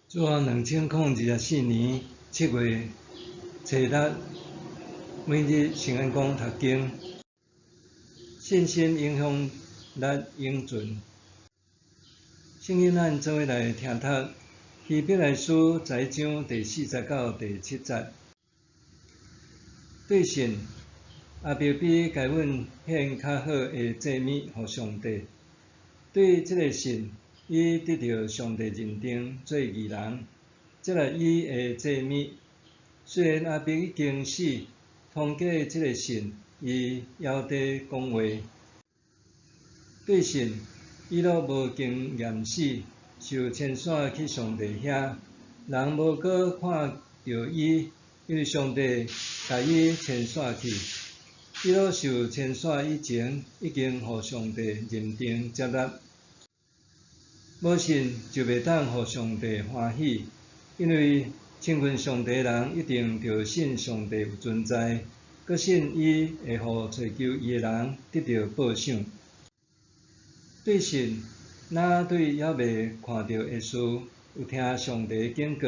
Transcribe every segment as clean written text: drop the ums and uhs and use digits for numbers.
主後2024年7月初六，每日聖安講讀經，信心影響力永存。聖經咱做伙來聽讀希伯來書十一章第四節到第七節。對信，亞伯比該隱獻較好的祭物予上帝。對這个信，伊得著上帝認定做義人，接納伊的祭物。雖然亞伯已經死，通過這个信，伊猶佇講話。對信，以諾無經驗死，受遷徙去上帝遐，人無閣看著伊，因為上帝共伊遷徙去。以諾受遷徙以前，已經予上帝認定接納。無信就袂當予上帝歡喜，因為親近上帝的人一定著信上帝有存在，閣信伊會予揣求伊的人得著報賞。對信，若對猶未看著的事，有聽上帝的警告，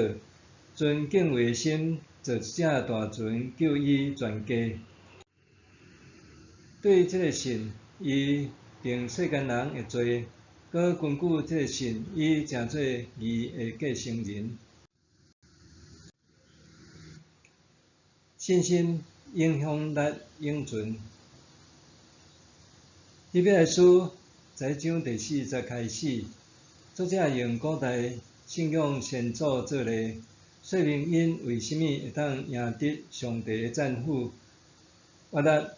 存敬畏的心，坐一隻大船救伊全家。對這个信，伊定世間人的罪。閣根據這个信，伊成做義的繼承人。信心影響力永存。希伯來書十一章第四節開始，作者用古代信仰先祖做例，說明𪜶為啥物會當贏得上帝的讚許。原來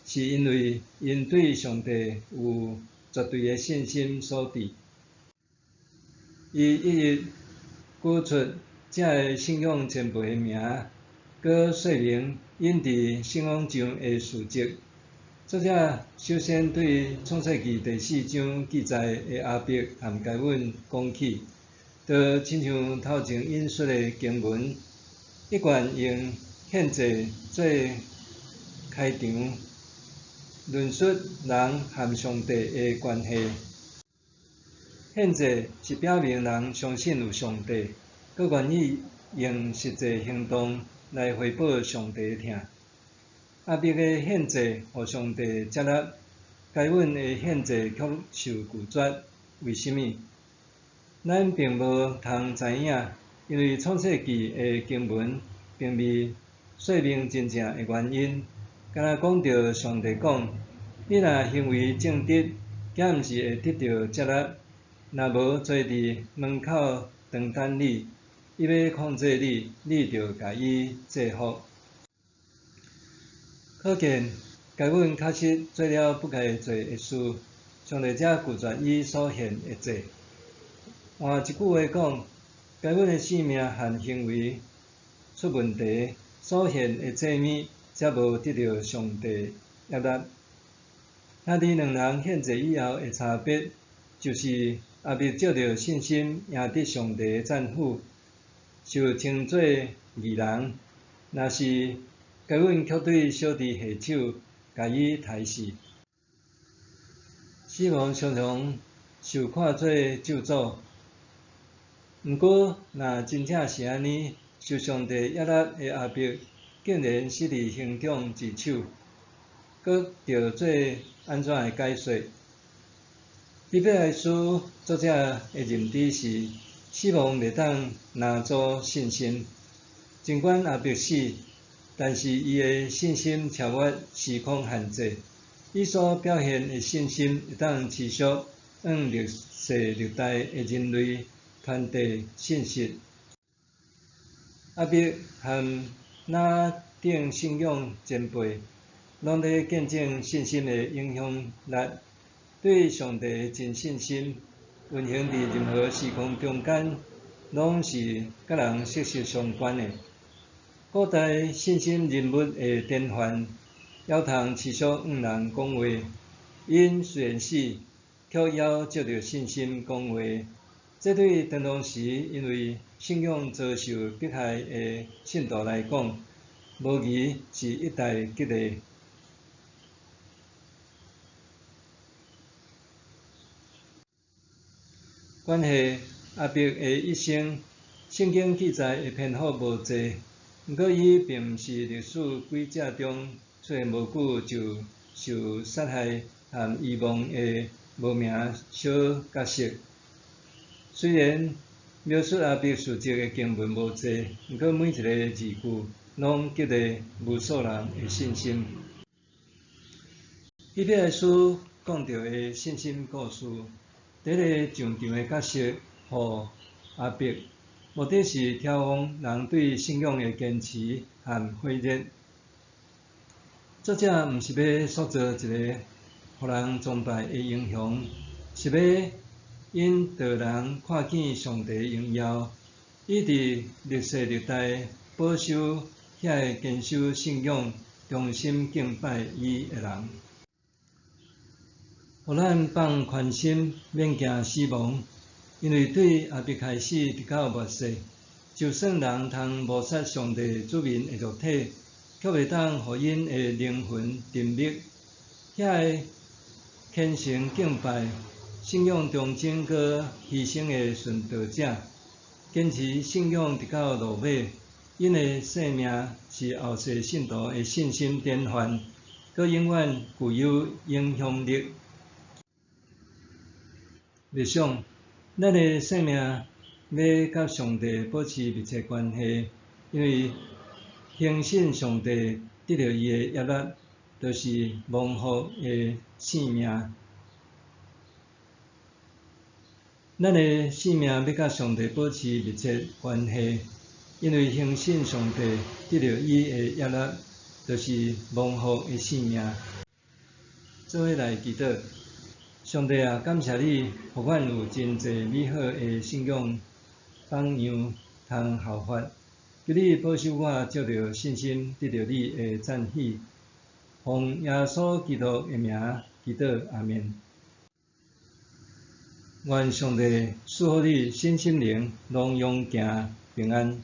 是因為𪜶對上帝有絕對的信心所致。伊一一舉出這个信仰前輩的名，閣說明𪜶佇信仰上的事蹟。作者首先對創世記第四章記載的亞伯和該隱講起，就親像頭前引述的經文，一貫用獻祭做開場，論述人和上帝的關係。獻祭是表明人相信有上帝，閣願意用實際行動來回報上帝的疼。亞伯的獻祭予上帝接納，該隱的獻祭卻受拒絕。為啥物？咱並無通知影，因為創世記的經文並未說明真正的原因。敢若講著上帝講：你若行為正直，敢毋是會得著接納？若無罪佇門口當等你，伊欲控制你，你著共伊制服。可見，該隱確實做了不該做的事，上帝才拒絕伊所獻的祭。換一句話講，該隱的生命和行為出問題，所獻的祭物才無得著上帝悅納。兄弟兩人獻祭以後的差別，就是亞伯藉著信心贏得上帝的讚許，受稱做義人；若是該隱卻對小弟下手，共伊刣死。死亡常常受看做咒詛。毋過，若真正是按呢，受上帝悅納的亞伯，竟然死佇刑長之手，閣著做按怎的解說？希伯來書作者的認知是：死亡袂當攔阻信心。儘管亞伯死，但是伊的信心超越時空限制，伊所表現的信心會當持續向歷世歷代的人類傳遞信息。亞伯和哪等信仰前輩，攏咧見證信心的影響力。對上帝的真信心，運行佇任何時空中間，攏是佮人息息相關的。古代信心人物的典範，猶通持續向人講話。𪜶雖然死，卻猶藉著信心講話。這對當當時因為信仰遭受迫害的信徒來講，無疑是一大激勵。關係亞伯的一生，聖經記載的篇幅無濟，毋過伊並毋是歷史軌跡中出現無久就受殺害和遺忘的無名小角色。雖然描述亞伯事蹟的經文無濟，毋過每一個字句攏激勵無數人的信心。希伯來書講著的信心故事，第一个上場的角色予亞伯，目的是挑旺人對信仰的堅持和火熱。作者毋是欲塑造一個予人崇拜的英雄，是欲引導人看見上帝榮耀，伊佇歷世歷代保守遐个堅守信仰、忠心敬拜伊的人。予咱放寬心，免驚死亡，因為對亞伯開始直到末世，就算人通謀殺上帝子民的肉體，卻袂當予𪜶的靈魂沉沒。遐個虔誠敬拜、信仰忠貞閣犧牲的殉道者，堅持信仰直到落尾，𪜶的性命是後世信徒的信心典範，閣永遠具有影響力。默想，咱的生命欲佮上帝保持密切關係，因為相信上帝得著伊的悅納，就是蒙福的性命。咱的性命欲佮上帝保持密切關係，因為相信上帝得著伊的悅納，就是蒙福的性命。做伙來祈禱。上帝啊，感謝你，予阮有真濟美好的信仰榜樣通效法。求你保守我，藉著信心得著你的讚許。奉耶穌基督的名祈禱，阿們。願上帝賜福你，身心靈攏勇健平安。